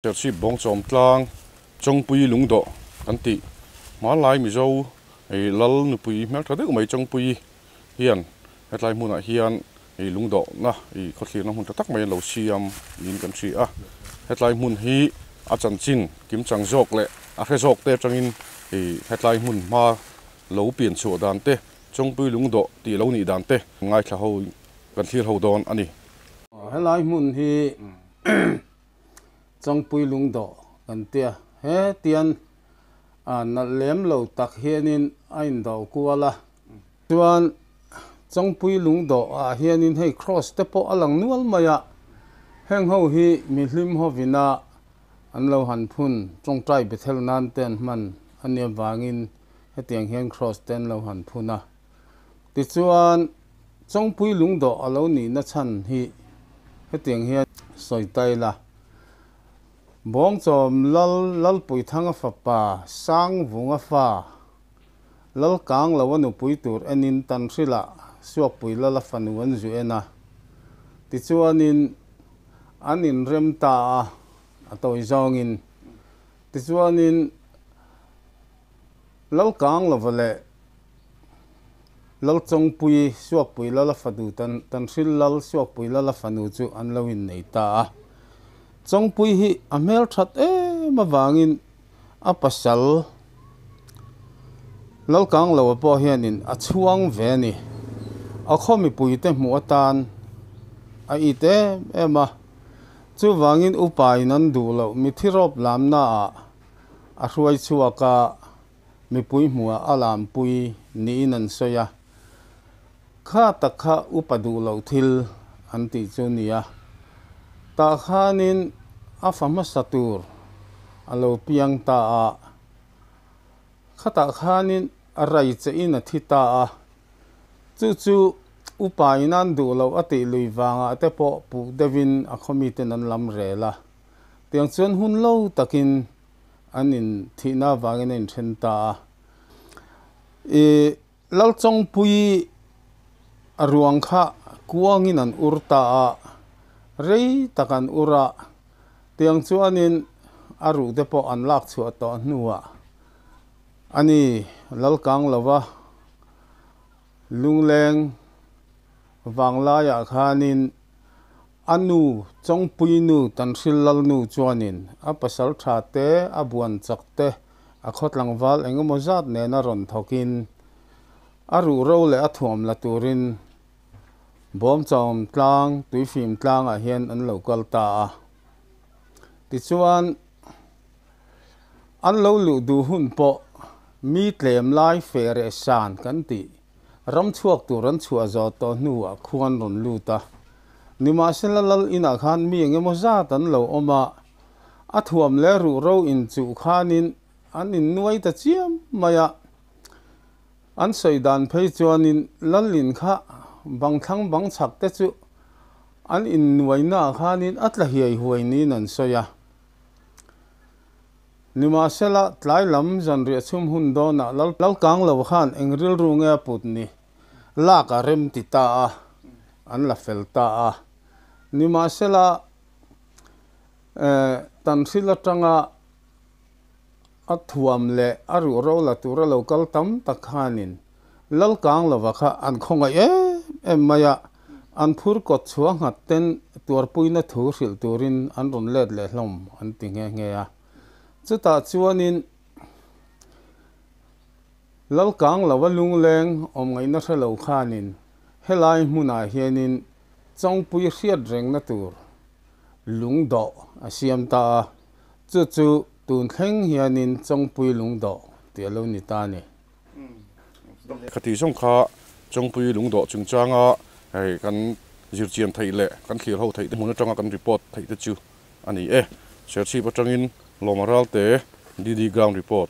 Serchhip Bawngchawm tlang Chawngpui lungdawh kan tih hmanlai Mizo ei lal nupui hmeltha deuh mai Chawngpui hian hetlai hmunah hian ei lungdawhna ei khawthlirna hmun tha tak mai an lo siam niin kan hria a. Hetlai hmun hi a chanchin kimchang zawk leh a hre zawk te atangin ei hetlai hmun hma lo pian chhuah dan te Chawngpui lungdawh tih lo nih dan te ngaithla ho kan thlir ho dawn a ni. Helai hmun hi Chawngpui lungdawh kan tia. He tian a nalh lem lo tak hianin a indawh kual a. Chuan Chawngpui lungdawh ah hianin hei cross te pawh a lang nual mai a. Heng ho hi mihlim hovina an lo han phun tawngtai Bethel nan te an hman a nih avangin hetiang hian cross te an lo han phun a. Tichuan Chawngpui lungdawh a lo nihna chhan hi hetiang hian sawi ta ila, Bawngchawm Lal Lalpuithanga fapa Sangvunga fa Lalkanglo a nupui tur enin Tanhrila Suakpui Lala fanu an zu en a, tichuanin an inrem ta a, a tawi zawngin. Tichuanin Lalkanglova leh Lalchawngpui Suakpui Lala fanu tan Tanhril Lal Suakpui Lala fanu chu an lo innei ta a. Chawngpui hi a hmelthat em avangin a pasal Lalkangloa pawh hianin a chhuang ve a ni. A khaw mipuite hmuh atan a it em em a. Chuvangin upain an duh loh mithi rawp lamnaah a hruai chhuak a, mipui hmuhah a lampui niin an sawi a. Kha tak kha upa duh loh thil an tih chu nia. Tah khanin a fa hmasa tur a lo piang ta a, khatah khanin a rai che in a thi ta a. Chu chu upa in an duh loh a tih lui vangah te pawh puh deuhin a khawmiten an lam rel a. Tiang chuan hun lo takin an in thihna avangin a inthen ta a. I Lalchawngpui a ruang kha kuangin an ur ta a, rei tak an ur a, tiang chuanin a ruh te pawh an lak chhuah tawh hnuah ani Lalkang lova lungleng vanglaiah khanin A nu, Chawngpui nu Tanhril Lal nu chuanin a pasal tha te, a buan chak te, a khaw tlangval eng emaw zat nena rawn thawkin a ruhro leh a thuam la turin Bawmchawm tlang, Tuifim tlangah hian an lo kal ta a. Tichuan, an lo luh duh hun pawh mi tlem lai feh reh san kan tih Ram chhuak tur an chhuah zawh tawh hnuah khua an rawn lut a. Nimahsela lal inah khan mi eng emaw zat an lo awm a, a thuam leh ruhro inchuh khanin an innuai ta chiam mai a. An sawi dan phei chuanin lal in kha bang thlang bang chhak te chu an innuainaah khanin a tla hiai huai niin an sawi a. Nimahsela, tlai lam zanriah chhum hun dawnah Lalkang lo khan eng rilru nge a put ni? Lak a rem ti ta a, an la fel ta a. Nimahsela, Tanhril atanga a thuam leh a ruhro la tura lo kal tam tak khanin Lalkang lova kha an khawngaih em em mai a, an phur kawt chhuah nghat ten tuarpuina thu hrilh turin an rawn let leh hlawm an ti nghe nghe a. Chutah chuanin Lalkang lova lungleng awm ngaihna hre lo khanin helai hmunah hianin Chawngpui hriat rengna tur lungdawh a siam ta a, chu chu tun thleng hianin Chawngpui lungdawh tih a lo ni ta a ni. Khati zawng kha Chawngpui lungdawh chungchanga hei kan zirchian theih leh kan thlir ho theih te hmun atanga kan report theih te chu a ni e. Serchhip atangin Lawma Ralte, DD Ground Report.